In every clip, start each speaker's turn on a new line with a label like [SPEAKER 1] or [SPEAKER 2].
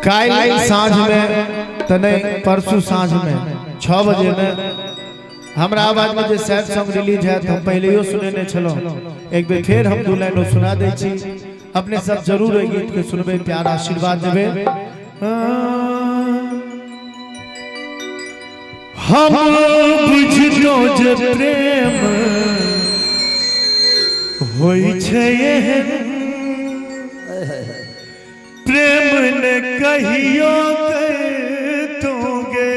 [SPEAKER 1] काल्हि साँझमे तऽ नहि, परसू साँझमे 6 बजेमे हमरा आवाजमे जे सैड सॉन्ग रिलीज हैत, हम पहिलेयो सुनेने छलहुँ, एक बेर फेर हम 2 लाइन सुना दै छी। अपने सब जरूर एहि गीतके सुनबै, प्यार आशीर्वाद देबै। हम बुझलो जे प्रेम होइ छै एहन, प्रेम ने कहियो तोगे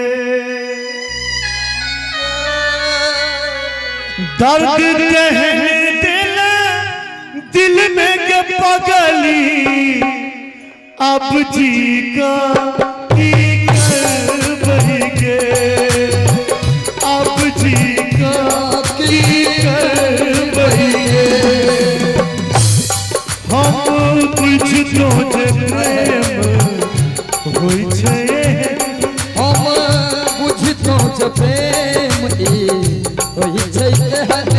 [SPEAKER 1] दर्द तेहन दिल दिल में के पगली, अब जी का की करबै गे, अब जी का की करबै गे। हम बुझतो जे प्रेम होइ छै,
[SPEAKER 2] हम बुझतो जे प्रेम ई होइ छै एहन,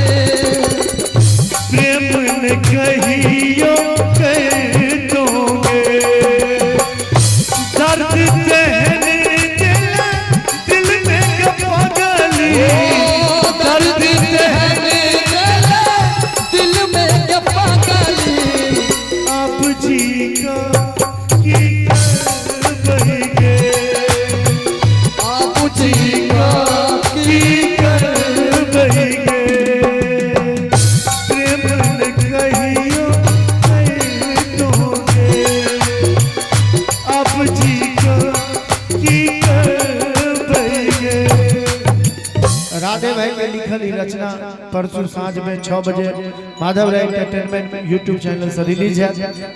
[SPEAKER 1] प्रेम ने कहियो कह दोगे, दर्द तेहन दिल दिल में के पगली,
[SPEAKER 2] दर्द तेहन दिल दिल में के पगली,
[SPEAKER 1] अब जी का की करबै गे,
[SPEAKER 2] आप जी का
[SPEAKER 1] की करबै गे, प्रेम ने कहियो कह दोगे, अब जी का की करबै गे। राधे भाई के लिखल ई रचना परसों साँझ में 6 बजे Madhav Rai entertainment YouTube channel से रिलीज है।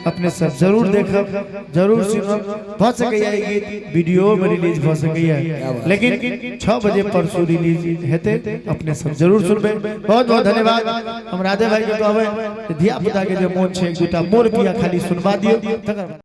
[SPEAKER 1] अपने सब जरूर देखब, जरूर सुनब। भऽ सकैए ई गीत वीडियो में रिलीज भऽ सकैए, लेकिन 6 बजे परसों रिलीज हेतै, अपने सब जरूर सुनबै। बहुत बहुत धन्यवाद। हम राधे भाई के कहबै धिया पुता के जे मोन छै, एक दूटा मोर पिया खाली सुनबा दियौ, तकर बाद।